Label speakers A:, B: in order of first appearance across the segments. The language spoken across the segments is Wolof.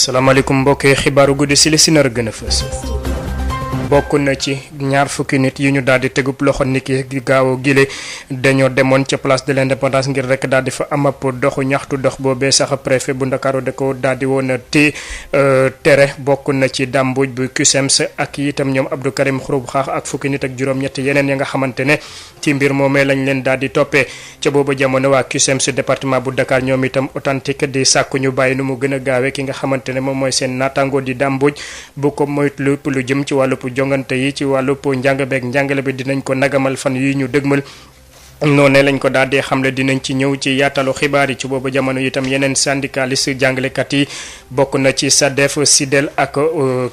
A: salaamaaleykum mbokk yi xibaaru guddi si li si nar a gën a fës. bokk na ci ñaar fukki nit yi ñu daal di tegub loxo niki gaaw gile dañoo demoon ca place de l'indépendance ngir rek daal di fa am ab doxu ñaxtu dox boobee sax préfet bu Ndakaaru da ko daal di woon te tere bokk na ci dàmbuj bu CUSEMS ak itam ñoom Abdou Karim Xrum Xax ak fukki nit ak juróom-ñett yeneen ya nga xamante ne ci mbir moomee lañ leen daal di toppee ca boobu jamono waa CUSEMS département bu Dakar ñoom itam authentique di sàkku ñu bàyyi nu mu gën a gaawee ki nga xamante ne moom mooy seen naataango di dàmbuj bu ko moytu lu jëm ci wàllu jongante yi ci wàllu njàng beeg njàngale bi dinañ ko nagamal fan yi ñu dëgmal noonu lañ ko daal di xamle dinañ ci ñëw ci yaatalu xibaar yi ci boobu jamono itam yeneen syndicaliste jàngalekat yi bokk na ci SADEF SIDEL ak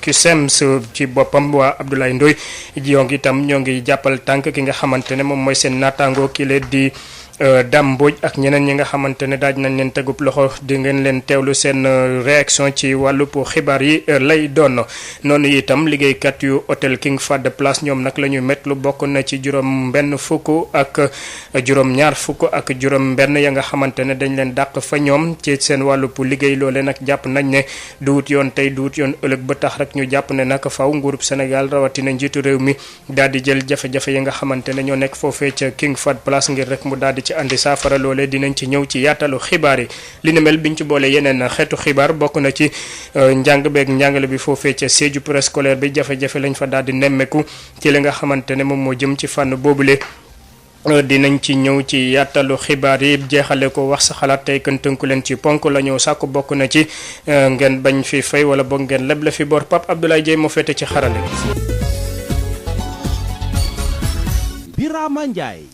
A: CUSEMS ci boppam waa Abdoulaye Ndoye ñoo ngi jàppal tànk ki nga xamante ne moom mooy seen naataango ki leen di Dame Mbodj ak ñeneen ñi nga xamante ne daaj nañ leen tegub loxo di ngeen leen teewlu seen réaction ci wàllub xibaar yi lay doon noonu itam liggéeykat yu hôtel King Fahd Palace ñoom nag la ñu métti lu bokk na ci juróom-benn fukk ak juróom-ñaar fukk ak juróom-benn ya nga xamante ne dañ leen dàq fa ñoom ci seen wàllub liggéey loole nag jàpp nañ ne duwut yoon tey duwut yoon ëllëg ba tax rek ñu jàpp ne nag faw nguurub Sénégal rawatina njiitu réew mi daal di jël jafe-jafe yi nga xamante ne ñoo nekk foofee ca King Fahd Palace ngir rek mu daal di ci andi saafara loole dinañ ci ñëw ci yaatalu xibaar yi li ne mel biñ ci boole yeneen xeetu xibaar bokk na ci njàng beeg njàngale bi foofee ca Sédhiou préscolaire bi jafe-jafe lañ fa daal di nemmeeku ci li nga xamante ne moom moo jëm ci fànn boobule dinañ ci ñëw ci yaatalu xibaar yi jeexale ko wax sa xalaat tey kan tënku leen ci ponk la ñëw sàkku bokk na ci ngeen bañ fi fay wala boog ngeen leble fi bor Pape Abdoulaye Dieye moo féete ci xarale
B: Birama Ndiaye.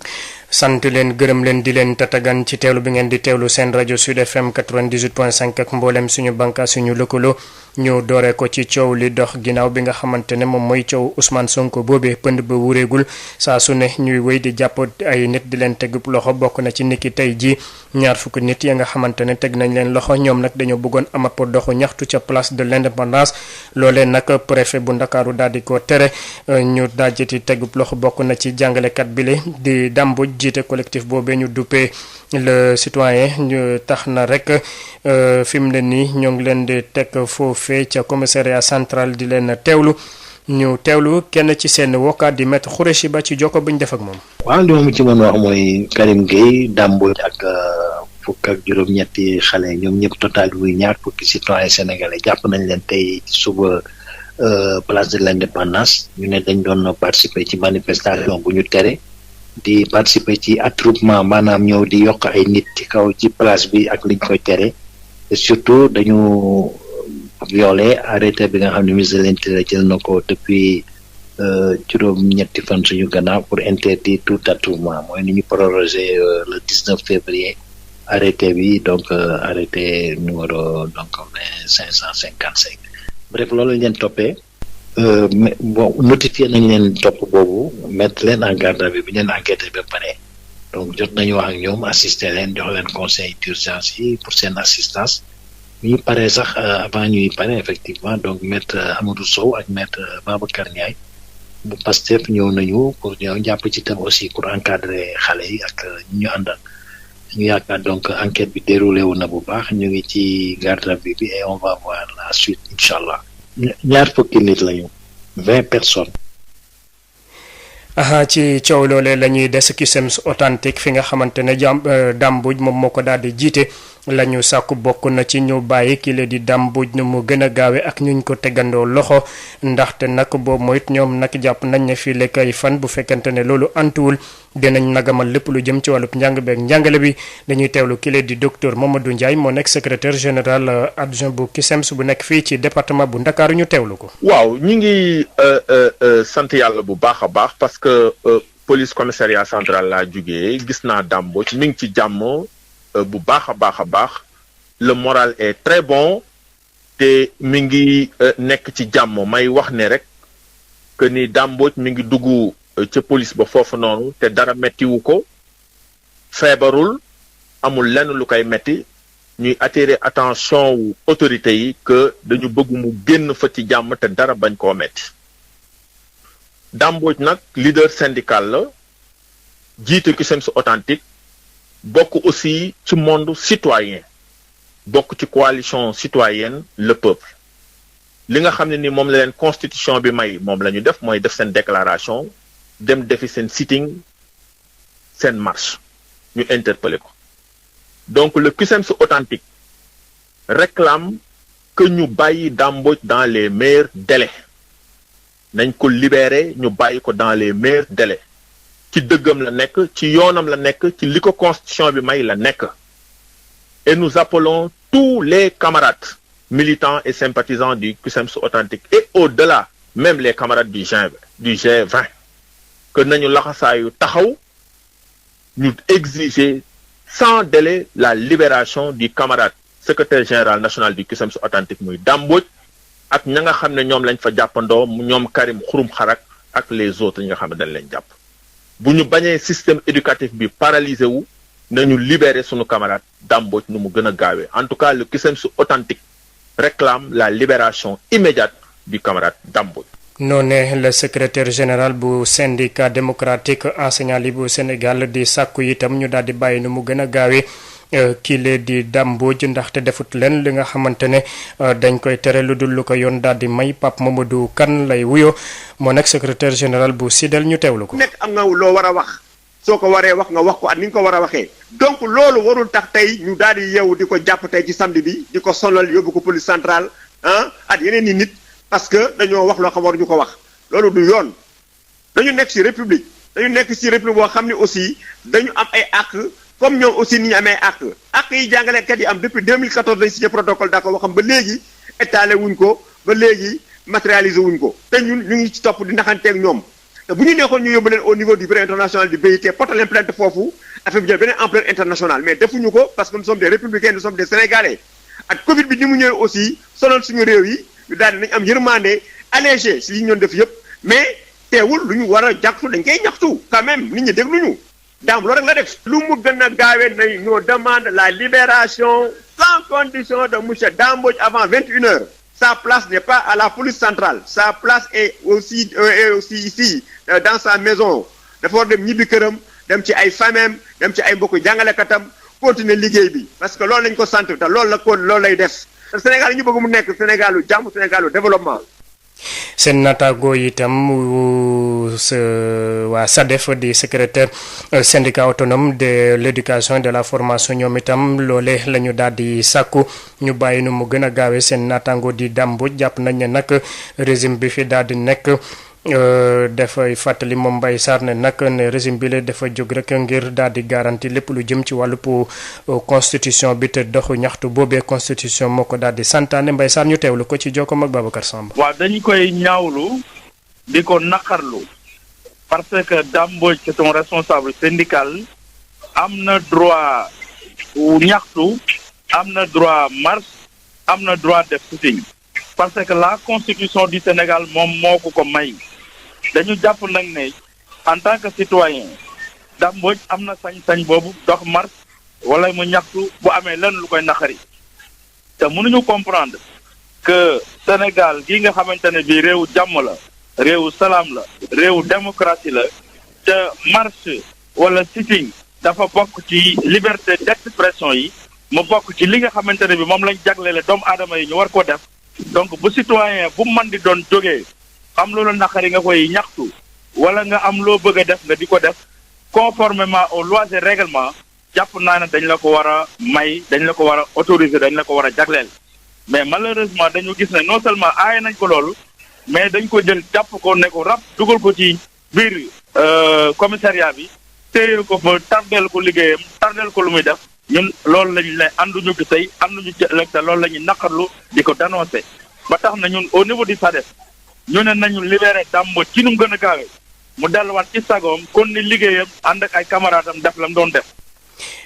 A: sant leen gërëm leen di leen tatagan ci teewlu bi ngeen di teewlu seen rajo Sud FM 98.5 ak mboolem suñu bànqaas suñu lëkkaloo ñu dooree ko ci coow li dox ginnaaw bi nga xamante ne moom mooy coow Ousmane Sonko boobee pënd ba wureegul saa su ne ñuy wéy di jàpp ay nit di leen teg loxo bokk na ci niki tey ji ñaar fukki nit ya nga xamante ne teg nañ leen loxo ñoom nag dañoo bëggoon am ab doxu ñaxtu ca place de l'indépendance loolee nag préfet bu Ndakaaru daal di ko tere ñu dajeti teg loxo bokk na ci jàngalekat bi le di Dame jiite collectif boobee ñu duppee le citoyen ñu tax na rek fi mu ne nii ñoo ngi leen di teg foofee ca commissariat central di leen teewlu ñu teewlu kenn ci seen wokkaat di maître Khoureyssi Ba ci jokko bu ñu def ak moom.
C: waaw li ma ci mën wax mooy Karim Gueye Dame Mbodj ak fukk ak juróom-ñetti xale ñoom ñëpp total buy ñaar fukki citoyen sénégalais jàpp nañ leen tey suba place de l'indépendance ñu ne dañ doon participer ci manifestation bu ñu tere. di participer ci attroupement maanaam ñëw di yokk ay nit ci kaw ci place bi ak liñ koy tere et surtout dañu violé arrêté bi nga xam ne ministre de l'Intérieur jël na ko depuis juróom-ñetti fan suñu gannaaw pour interdire tout attroupement mooy ni ñu prorogé le 19 février arrêté bi donc arrêté numéro donc 555 bref loolu lañ leen toppee. Bon notifié nañ leen topp boobu mettre leen en garde à vue bi ñu leen enquêté ba pare donc jot nañu wax ak ñoom assister leen jox leen conseil d'urgence yi pour seen assistance ñu paree sax avant ñuy pare effectivement donc maître Amadou Sow ak maître Babacar Ndiaye bu Pastef ñëw nañu pour ñëw jàpp ci tam aussi pour encadrer xale yi ak ñu àndal ñu yaakaar donc enquête bi déroulé wu na bu baax ñu ngi ci garde à vue bi et on va voir la suite incha allah. ñaar fukki nit lañu 20 personnes.
A: ci coow loolee la ñuy des CUSEMS authentique fi nga xamante ne Dame Mbodj moom moo ko daal di jiite la ñu sàkku bokk na ci ñu bàyyi ki la di Dame Mbodj nu mu gën a gaawe ak ñuñ ko tegandoo loxo ndaxte nag boobu mooy ñoom nag jàpp nañ ne fii lekk ay fan bu fekkente ne loolu antuwul dinañ nagamal lépp lu jëm ci wàllub njàng beeg njàngale bi dañuy teewlu ki la di docteur Mamadou Ndiaye moo nekk secrétaire général adjoint bu CUSEMS bu nekk fii ci département bu Ndakaaru ñu teewlu ko.
D: waaw ñu ngi sant yàlla bu baax a baax parce que police commissariat central laa jugee gis naa Dame Mbodj mi ngi ci jàmm. bu baax a baax le moral est très bon te mi ngi nekk ci jàmm may wax ne rek que ni Dame Mbodj mi ngi dugg ca police ba foofu noonu te dara mettiwu ko feebarul amul lenn lu koy metti ñuy attirer attention wu autorités yi que dañu bëgg mu génn fa ci jàmm te dara bañ koo metti Dame Mbodj nag leader syndical la jiite CUSEMS authentique bokk aussi ci monde citoyen bokk ci coalition citoyenne le peuple li nga xam ne ni moom la leen constitution bi may moom la ñu def mooy def seen déclaration dem defi seen sitting seen marche ñu interpeller ko donc le CUSEMS authentique réclame que ñu bàyyi Dame Mbodj dans les meilleurs délais nañ ko libérer ñu bàyyi ko dans les meilleurs délais ci dëggam la nekk ci yoonam la nekk ci li ko constitution bi may la nekk et nous appelons tous les camarades militants et sympathisants du CUSEMS authentique et au-delà même les camarades du G20 que nañu laxasaayu taxaw ñu exiger sans délai la libération du camarade secrétaire général national du CUSEMS authentique muy Dame Mbodj ak ña nga xam ne ñoom lañ fa jàppandoo ñoom Karim Xurum Xarak ak les autres ñi nga xam ne dañ leen jàpp bu ñu bañee système éducatif bi paralysé wu nañu libérer sunu camarade Dame Mbodj nu mu gën a gaawee en tout cas le CUSEMS authentique réclame la libération immédiate du camarade Dame Mbodj.
A: noonee le secrétaire général bu syndicat démocratique enseignant libre bu Sénégal di sàkku itam ñu daal di bàyyi nu mu gën a gaawee kile di Dame Mbodj ndaxte defut leen li nga xamante ne dañ koy tere lu dul lu ko yoon daal di may Pape Mamadou Kane lay wuyoo moo nekk secrétaire général bu SIDEL ñu teewlu ko.
B: nekk am nga loo war a wax soo ko waree wax nga wax ko at ni nga ko war a waxee donc loolu warul tax tey ñu daal di yeewu di ko jàpp tey ci samedi bi di ko sonal yóbbu ko police centrale at yeneen i nit parce que dañoo wax loo xam war ñu ko wax loolu du yoon dañu nekk ci république boo xam ne aussi dañu am ay àq comme ñoom aussi ni ñu amee àq yi jàngalekat yi am depuis 2014 dañ signé protocole d'accord waxam ba léegi étalé wuñ ko ba léegi matérialisé wuñ ko te ñun ñu ngi ci topp di naxanteeg ñoom te bu ñu neexoon ñu yóbbu leen au niveau du bureau international du BIT porter leen plainte foofu affaire bi jël beneen ampleur internationale mais defuñu ko parce que nous sommes des républicains nous sommes des sénégalais ak Covid bi ni mu ñëwee aussi sonal suñu réew yi ñu daal di nañ am yërmande allégé si li ñu doon def yëpp mais teewul lu ñu war a jàktu dañ koy ñaxtu quand même nit ñi dégluñu daam loolu rek la def lu mu gën a gaawee nañ ñoo demande la libération sans condition de monsieur Dame Mbodj avant 21h. Sa place n'est pas à la police centrale sa place est aussi ici dans sa maison dafa war dem ñibbi këram dem ci ay famem dem ci ay mbokku jàngalekatam continuer liggéey bi parce que loolu lañ ko sant te loolu la ko loolu lay def te Sénégal yi ñu bëgg mu nekk Sénégalu jàmm Sénégalu développement.
A: seen naataango itam waa SADEF di secrétaire syndicat autonome de l'éducation et de la formation ñoom itam loole la ñu daal di sàkku ñu bàyyi nu mu gën a gaawee seen naataango di Dame Mbodj jàpp nañ ne nag régime bi fi daal di nekk dafay fàttali moom Mbaye Sarr ne nag ne régime bi la dafa jóg rek ngir daal di garanti lépp lu jëm ci wàllu constitution bi te doxu ñaxtu boobee constitution moo ko daal di santaane Mbaye Sarr ñu teewlu ko ci jokkoom ak Babacar Samb.
E: waaw dañu koy ñaawlu di ko naqarlu parce que Dame Mbodj c'est un responsable syndical am na droit ñaxtu am na droit marche am na droit def sitting parce que la constitution du Sénégal moom moo ko may. dañu jàpp nag ne en tant que citoyen Dame Mbodj am na sañ-sañ boobu dox marche wala mu ñaxtu bu amee lenn lu koy naqari te mënuñu comprendre que Sénégal gi nga xamante ne bii réewu jàmm la réewu salaam la réewu démocratie la te marche wala sitting dafa bokk ci liberté d'expression yi mu bokk ci li nga xamante ne bi moom lañ jagleele doomu aadama yi ñu war koo def donc bu citoyen bu mën di doon jógee am loolu naqari nga koy ñaxtu wala nga am loo bëgg a def nga di ko def conformément aux lois et règlements jàpp naa ne dañ la ko war a may dañ la ko war a autoriser dañ la ko war a jagleel mais malheureusement dañu gis ne non seulement aaye nañ ko loolu mais dañ ko jël jàpp ko ne ko rab dugal ko ci biir commissariat bi téye ko fa tardeel ko liggéeyam tardeel ko lu muy def ñun loolu lañu ne ànduñu ci tey ànduñu ci ëllëg te loolu la ñuy naqarlu di ko dénoncer ba tax na ñun au niveau du SADEF ñu ne nañu libéré Dame Mbodj ci nu mu gën a gaawee mu delluwaat ci sagoom kon ni liggéeyam ànd ak ay camarades am def la mu doon def.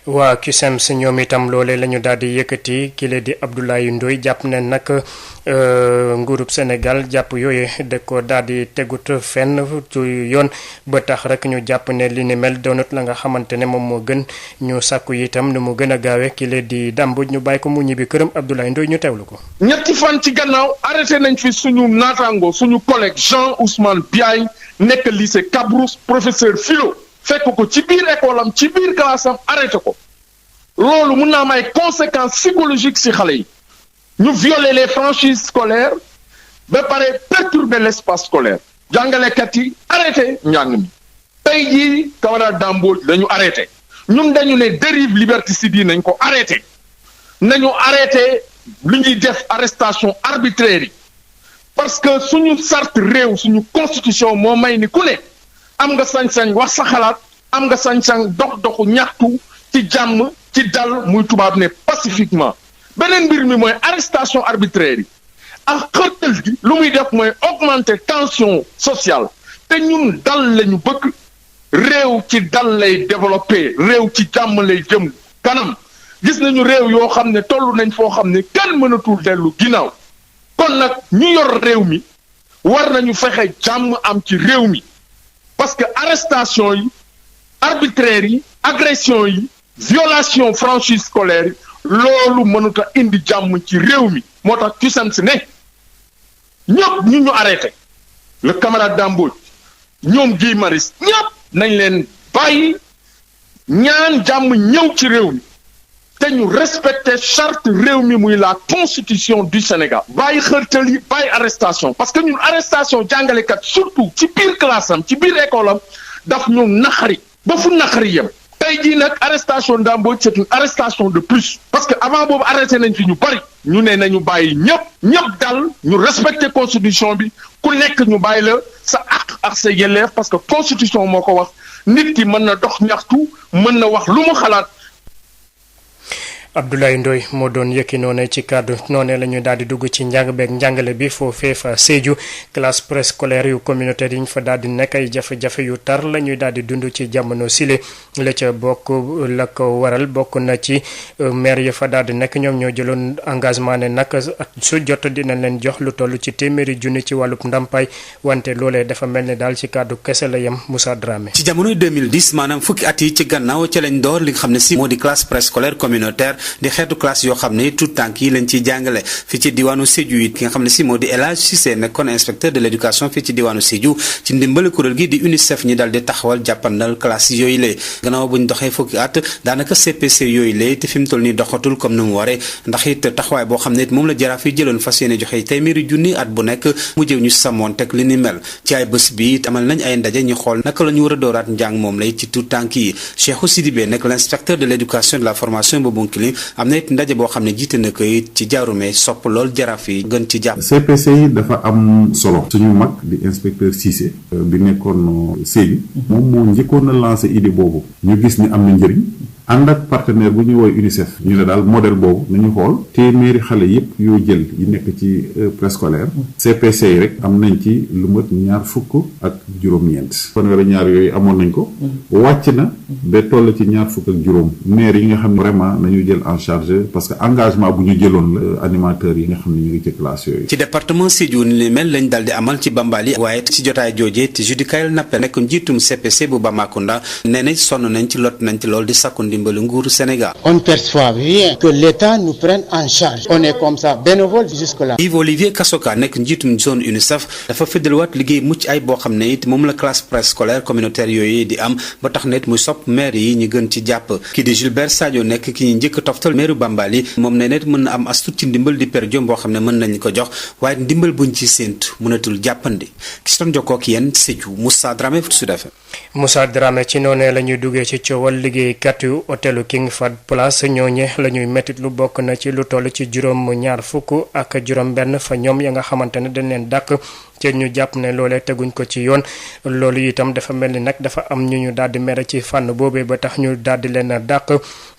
A: waa CUSEMS ñoom itam loolee la ñu daal di yëkkati kile di Abdoulaye Ndoye jàpp ne nag nguurub Sénégal jàpp yooyu da ko daal di tegut fenn ci yoon ba tax rek ñu jàpp ne li ni mel doonut la nga xamante ne moom moo gën ñu sàkku itam nu mu gën a gaawee kile di Dame Mbodj ñu bàyyi ko mu ñibbi këram Abdoulaye Ndoye ñu teewlu ko.
F: ñetti fan ci gannaaw arrêté nañ fi suñu naataango suñu collègue Jean Ousmane Biaye nekk lycée Cabrousse professeur philo. fekk ko ci biir école am ci biir classe am arrêté ko loolu mun naa am ay conséquences psychologiques ci xale yi ñu violer les franchises scolaires ba pare perturber l'espace scolaire jàngalekat yi arrêté njàng mi tey jii camarade Dambodj dañu arrêté ñun dañu ne dérive liberticide yi nañ ko arrêté nañu arrêté li ñuy def arrestation arbitraire yi parce que suñu charte réew suñu constitution moo may ni ku ne am nga sañ-sañ wax sa xalaat am nga sañ-sañ doxu ñaxtu ci jàmm ci dal muy tubaab ne pacifiquement beneen mbir mi mooy arrestation arbitraire yi ak xërtal gi lu muy def mooy augmenter tension sociale te ñun dal lañu bëgg réew ci dal lay développer réew ci jàmm lay jëm kanam gis nañu réew yoo xam ne toll nañ foo xam ne kenn mënatul dellu ginnaaw kon nag ñu yor réew mi war nañu fexe jàmm am ci réew mi parce que arrestation yi arbitraire yi agression yi violation franchise scolaire yi loolu mënut a indi jàmm ci réew mi moo tax CUSEMS ne ñëpp ñu arrêté le camarade Dambodj ñoom Guy Marius ñëpp nañ leen bàyyi ñaan jàmm ñëw ci réew mi te ñu respecter charte réew mi muy la constitution du Sénégal bàyyi xërtal yi bàyyi arrestation parce que ñun arrestation jàngalekat surtout ci biir classe am ci biir école am daf ñu naxari ba fu naxari yem tey jii nag arrestation Dambodj c'est une arrestation de plus parce que avant boobu arrêté nañ fi ñu bari ñu ne nañu bàyyi ñëpp dal ñu respecter constitution bi ku nekk ñu bàyyi la sa àq ak sa yelleef parce que constitution moo ko wax nit ki mën na dox ñaxtu mën na wax lu mu xalaat.
A: Abdoulaye Ndoye moo doon yëkki noonu ci kàddu noonu la ñu daal di dugg ci njàng beeg njàngale bi foofee fa Sédhiou classe préscolaire yu communautaire yi ñu fa daal di nekk ay jafe-jafe yu tar la ñuy daal di dund ci jamono sile la ca bokk la ko waral bokk na ci maire ya fa daal di nekk ñoom ñoo jëloon engagement ne nag su jot dinañ leen jox lu toll ci téeméeri junni ci wàllub ndàmpaay wante loolee dafa mel ni daal ci kàddu kese la yem Moussa Dramé.
G: ci jamono 2010 maanaam fukki at yi ci gannaaw ca lañ door li nga xam ne si moo di classe préscolaire communautaire di xeetu classe yoo xam ne tout tànk yi lañ ciy jàngale fii ci diwaanu Sédhiou it ki nga xam ne si moo di El Hadj Cissé nekkoon inspecteur de l'éducation fii ci diwaanu Sédhiou ci ndimbali kuréel gi di UNICEF ñi daal di taxawal jàppandal classe yooyu lee gannaaw buñ doxee fukki at daanaka CPC yooyu lee te fi mu toll nii doxatul comme ni mu waree ndax it taxawaay boo xam ne it moom la jaraaf yi jëloon fas yéene joxe téeméeri junni at bu nekk mu jëw ñu samoon teg li ni mel ci ay bés bi it amal nañ ay ndaje ñu xool naka la ñu war a dooraat njàng moom lay ci tout tànk yi Cheikhou Sidibé nekk l'inspecteur de l'éducation de la formation bu Bounkiling am na it ndaje boo xam ne jiite na ko it ci jaarume sopp lool jaraaf yi gën ci jàpp.
H: CPC yi dafa am solo suñu mag di inspecteur Cissé bi nekkoon Sédhiou moom moo njëkkoon a lancé idée boobu ñu gis ni am na njëriñ ànd ak partenaire bu ñuy woowee UNICEF ñu ne daal modèle boobu nañu xool téeméeri xale yépp yoo jël yi nekk ci préscolaire CPC yi rek am nañ ci lu mat ñaar fukk ak juróom-ñeent fanweeri ñaar yooyu amoon nañ ko wàcc na ba toll ci ñaar fukk ak juróom maire yi nga xam ne vraiment nañu jël en charge parce que engagement bu ñu jëloon la animateurs yi nga xam ne ñu ngi ci classe yooyu.
G: ci département Sédhiou ni li mel lañ daal di amal ci Bambali waaye ci jotaay joojee te Judikaël Nappé nekk njiitum CPC bu Bamakunda nee na sonn nañ ci lot nañ ci lool di sakku ndimbali nguuru Sénégal.
I: On ne perçoit rien que l'État nous prenne en charge. On est comme ça bénévole jusque-là.
G: Yves Olivier Kassoka nekk njiitum zone UNICEF dafa fëddaliwaat liggéey mucc ay boo xam ne it moom la classe préscolaire communautaire yooyu di am ba tax na it muy sopp maire yi ñu gën ci jàpp kii di Gilbert Sadio nekk ki ñu njëkk toftal maire Bambali moom nee na mën na am astut ci ndimbal di per jom boo xam ne mën nañ ko jox waaye ndimbal buñ ci séentu mënatul jàppandi ki si doon jokkoo ak yéen Sédhiou Moussa Dramé Sud FM.
A: Moussa Dramé ci noonee la ñuy duggee ci coowal liggéeykat yu hôtelu King Fahd Palace ñooñe la ñuy mettit lu bokk na ci lu toll ci juróom ñaar fukk ak juróom benn fa ñoom ya nga xamante ne dañ leen dàkk ci ñu jàpp ne loolee teguñ ko ci yoon loolu itam dafa mel ni nag dafa am ñu daal di mere ci fànn boobee ba tax ñu daal di leen a dàq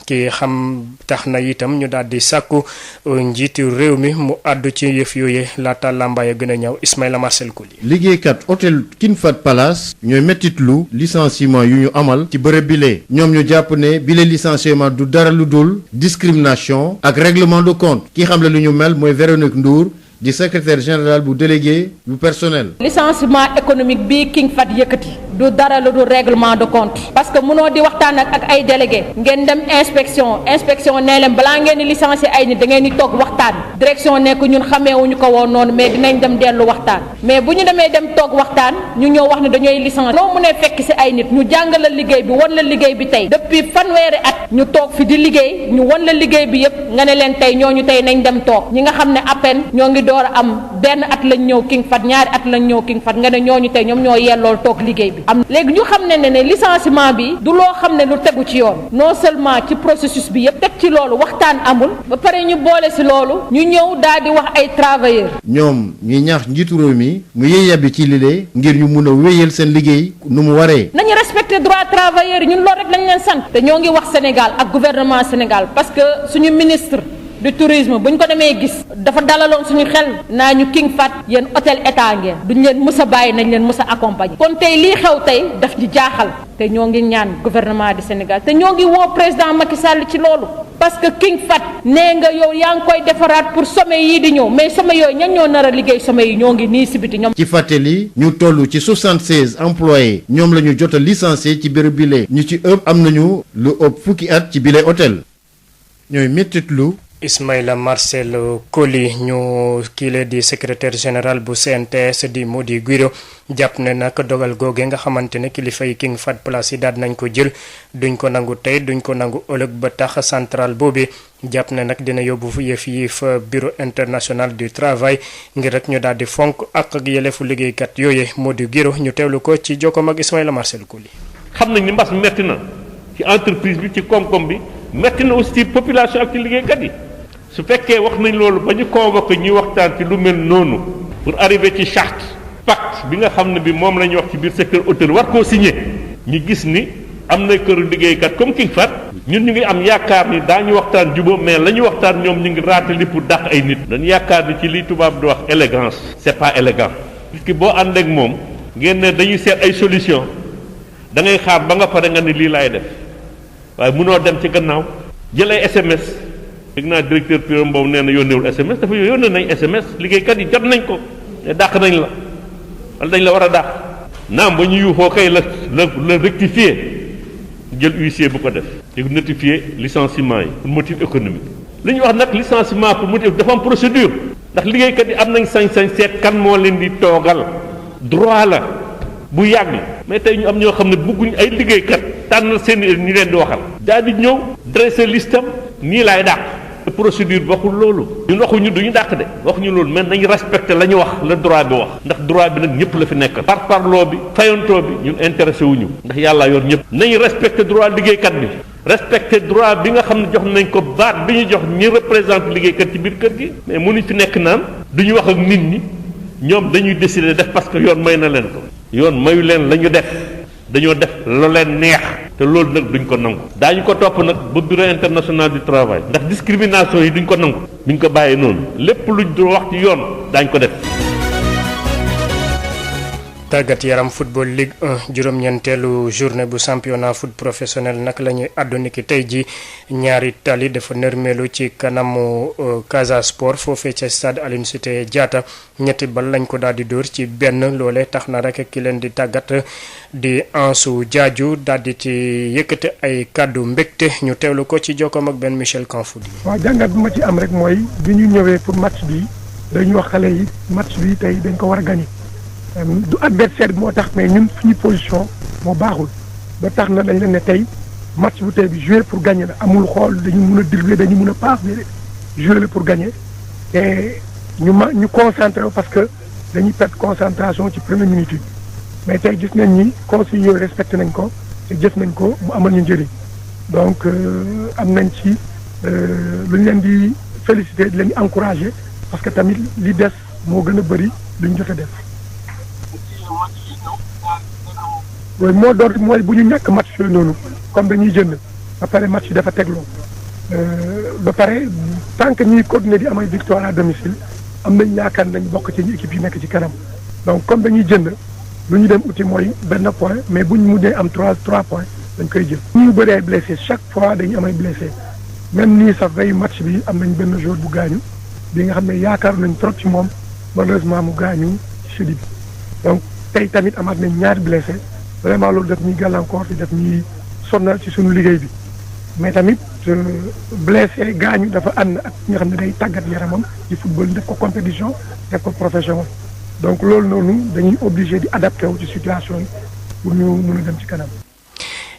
A: ki xam tax na itam ñu daal di sàkku njiitu réew mi mu àddu ci yëf yooyee laata làmbaay a gën a ñëw Ismaïla Marcel Kouli.
J: liggéeykat hôtel King Fahd Palace ñooy mettitlu licenciement yu ñu amal ci bërëb bile ñoom ñu jàpp ne bile licenciement du dara lu dul discrimination ak règlement de compte ki xam le lu ñu mel mooy Véronique Ndour di secrétaire général bu délégué bu personnel.
K: licenciement économique bi King Fahd yëkkati du dara lu dul règlement de compte parce que mënoo di waxtaan ak ay délégué ngeen dem inspection nee leen balaa ngeen di licencier ay nit da ngeen di toog waxtaan direction nekk ñun xameewuñu ko woon noonu mais dinañ dem dellu waxtaan mais bu ñu demee dem toog waxtaan ñu ñëw wax ne dañooy licencier noo mënee fekk ci ay nit ñu jàngal la liggéey bi wan la liggéey bi tey depuis fanweeri at ñu toog fi di liggéey ñu wan la liggéey bi yépp nga ne leen tey ñooñu tey nañ dem toog ñi nga xam ne à peine ñoo ngi door a am benn at lañ ñëw King Fahd ñaari at lañ ñëw King Fahd nga ne ñooñu tey ñoom ñoo yellool toog liggéey bi am léegi ñu xam ne licenciement bi du loo xam ne lu tegu ci yoon non seulement ci processus bi yépp teg ci loolu waxtaan amul ba pare ñu boole ci loolu ñu ñëw daal di wax ay travailleurs.
J: ñoom ñuy ñaax njiitu réew mi mu yéey yàbbi ci lile ngir ñu mun a wéyal seen liggéey nu mu waree.
K: nañu respecter droit travailleurs ñun loolu rek lañ leen sant te ñoo ngi wax Sénégal ak gouvernement Sénégal parce que suñu ministre du tourisme bu ñu ko demee gis dafa dalaloon suñu xel naa ñu King Fahd yéen hôtel état ngeen duñ leen mës a bàyyi nañ leen mës a accompagner kon tey lii xew tey daf di jaaxal te ñoo ngi ñaan gouvernement du Sénégal te ñoo ngi woo président Macky Sall ci loolu parce que King Fahd nee nga yow yaa ngi koy defaraat pour sommet yii di ñëw mais sommet yooyu ñan ñoo nar a liggéey sommet yi ñoo ngi nii si biti ñoom.
J: ci fàttali ñu toll ci 76 employés ñoom la ñu jot a licencié ci béréb bile ñu ci ëpp am nañu lu ëpp fukki at ci bile hôtel ñooy mettitlu
A: Ismaïla Marcel Coly ñu kiile di secrétaire général bu CNTS di Mody Guiro jàpp ne nag dogal googe nga xamante ne kilifa yi King Fahd Palace yi daal nañ ko jël duñ ko nangu tey duñ ko nangu ëllëg ba tax central boobu jàpp ne nag dina yóbbu fu yëf yi fa bureau international du travail ngir rek ñu daal di fonk ak yelleefu liggéeykat yooye Mody Guiro ñu teewlu ko ci jokkoom ak Ismaïla Marcel Coly.
L: xam nañ ni mbas mi metti na ci entreprise bi ci koom-koom bi metti na aussi population ak ci liggéeykat yi. su fekkee wax nañ loolu ba ñu convoqué ñuy waxtaan ci lu mel noonu pour arriver ci charte pacte bi nga xam ne bi moom la ñuy wax ci biir secteur automobile war koo signé ñu gis ni am na këru liggéeykat comme King Fahd ñun ñu ngi am yaakaar ni daañu waxtaan jubóo mais la ñu waxtaan ñoom ñu ngi raatali pour dàq ay nit. dañu yaakaar ni ci li tubaab di wax élégance c'est pas élégant parce que boo ànd ak moom ngeen ne dañuy seet ay solution da ngay xaar ba nga pare nga ne lii laay def waaye mënoo dem ci gannaaw jël ay SMS. dégg naa directeur bureau boobu nee na yónneewul SMS dafa yónnee nañ SMS liggéeykat yi jot nañ ko te dàq nañ la wala dañ la war a dàq naam ba ñu yuuxoo kay la rectifier jël huissier bu ko def di notifier licenciement yi pour motif économique li ñuy wax nag licenciement pour motif dafa am procédure ndax liggéeykat yi am nañ sañ-sañ seet kan moo leen di toogal droit la bu yàgg mais tey ñu am ñoo xam ne bëgguñ ay liggéeykat tànnal seen ñu leen di waxal daal di ñëw dresser listam nii laay dàq procédure bi waxul loolu ñun waxuñu duñu dàq de waxuñu loolu mais nañu respecté la ñu wax la droit bi wax ndax droit bi nag ñëpp la fi nekk par parloo bi fayantoo bi ñun intéressé wuñu ndax yàlla yor ñëpp nañu respecté droit liggéeykat bi respecté droit bi nga xam ne jox nañ ko baat bi ñu jox ñi représente liggéeykat ci biir kër gi mais mënuñ fi nekk naan duñu wax ak nit ñi ñoom dañuy décider def parce que yoon may na leen ko yoon mayu leen la ñu def dañoo def lu leen neex te loolu nag duñ ko nangu daañu ko topp nag ba bureau international du travail ndax discrimination yi duñ ko nangu duñ ko bàyyee noonu lépp luñ do wax ci yoon daañ ko def.
A: tàggat yaram football Ligue 1 juróom-ñeenteelu journée bu championnat foot professionnel nag la ñuy àddu niki tey ji ñaari tali dafa nërmeelu ci kanamu Casa Sport foofee ca stade Aline Sitoé Diatta ñetti bal lañ ko daal di dóor ci benn loole tax na rek ki leen di tàggat di Ansou Diadiou daal di ci yëkkate ay kàddu mbégte ñu teewlu ko ci jokkoom ak benn Michel Kanfoudi.
M: waaw jàngat bi ma ci am rek mooy bi ñu ñëwee pour match bi dañu wax xale yi match bi tey dañ ko war a gagné. du adversaire bi moo tax mais ñun suñu position moo baaxul ba tax na dañ leen ne tey match bu tey bi jouer pour gagner la amul xool dañu mun a dribbler dañu mun a passe jouer la pour gagner te ñu concentré parce que dañuy perdre concentration ci première minute yi mais tey gis nañ ni consignes yooyu respecté nañ ko te jëf nañ ko mu amal ñu njëriñ donc am nañ ci lu ñu leen di féliciter di leen di encourager parce que tamit li des moo gën a bëri lu ñu jot a def. loolu moo doon mooy bu ñu ñàkk match yooyu noonu comme dañuy jënd ba pare match yi dafa tegloo ba pare tant que ñuy continuer di am ay victoire à domicile am nañ yaakaar nañ bokk ci équipe yi nekk ci kanam donc comme dañuy jënd lu ñu dem uti mooy benn point mais bu ñu mujjee am trois points dañ koy jël. ñu bëri ay blessé chaque fois dañuy am ay blessé même nii sax veille match bi am nañ benn joueur bu gaañu bi nga xam ne yaakaar nañ trop ci moom malheureusement mu gaañu ci chute bi donc tey tamit amaat nañ ñaari blessé vraiment loolu daf ñuy gàllankoor te daf ñuy sonnal ci suñu liggéey bi mais tamit blessé gaañu dafa ànd ak ñi nga xam ne day tàggat yaramam ci football def ko compétition def ko professionnel donc loolu noonu dañuy obligé di adapté wu ci situation yi pour ñu mën a dem ci kanam.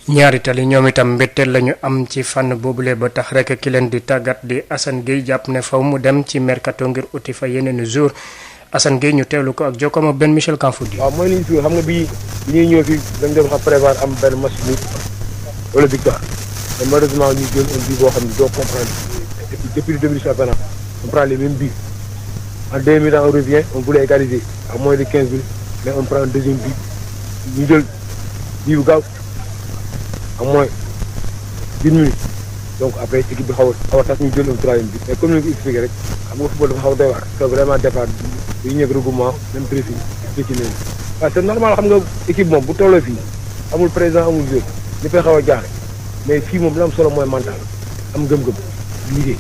A: ñaari tali ñoom itam mbetteel la ñu am ci fànn boobule ba tax rek ki leen di tàggat di Assane Gueye jàpp ne faw mu dem ci mercato ngir uti fa yeneen jour Assane Gueye ñu teewlu ko ak jokkoom ak benn Michel Kanfoudi.
N: waaw mooy li ñu fi xam nga bi ñuy ñëw fii dañ doon xam prévoir am benn match bi wala victoire mais malheureusement ñu jël un but boo xam ne doo comprendre depuis le début du championnat on prend les mêmes buts en 2 minutes on revient on voulait égaliser à moins de 15 minutes mais on prend un deuxième but ñu jël bii bu gaaw à moins d'1 minute donc après équipe bi xaw a tas ñu jël un troisième but mais comme ni nga ko expliqué rek xam nga football dafa xaw a doy waar parce que vraiment départ yu ñëw regroupement même pressing ci nañu waaw c'est normal xam nga équipe moom bu tolloo fii amul président amul joueur ñu fay xaw a jaaxle mais fii moom li am solo mooy mental am gëm-gëm liggéey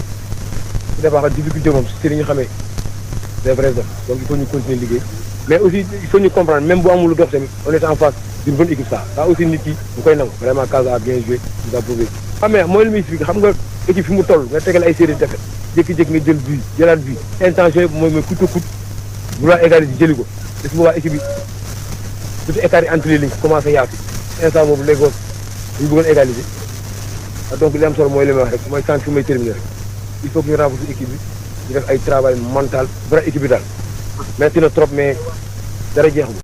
N: su defaa xam difficulté moom si li ñu xamee des vrais hommes donc il faut ñu continuer liggéey mais aussi il faut ñu comprendre même bu amul lu dox tamit on est en face d'une bonne équipe ça aussi nit ki mu koy nangu vraiment Casa a bien joué nous a prouvé xam nga mooy li muy expliqué xam nga équipe fi mu toll nga tegal ay série de défaite jékki-jékki nga jël but jëlaat but intention yi mooy coûte que coûte vouloir égaliser jëli ko te su boobaa équipe bi surtout écart yi entre les lignes commencé yaatu instant boobu léegi ñu bëggoon égaliser donc li am solo mooy li may wax rek mooy sànq fi may terminer rek il faut que ñu renforcer équipe bi ñu def ay travail mental vrai équipe bi daal metti na trop mais dara jeexul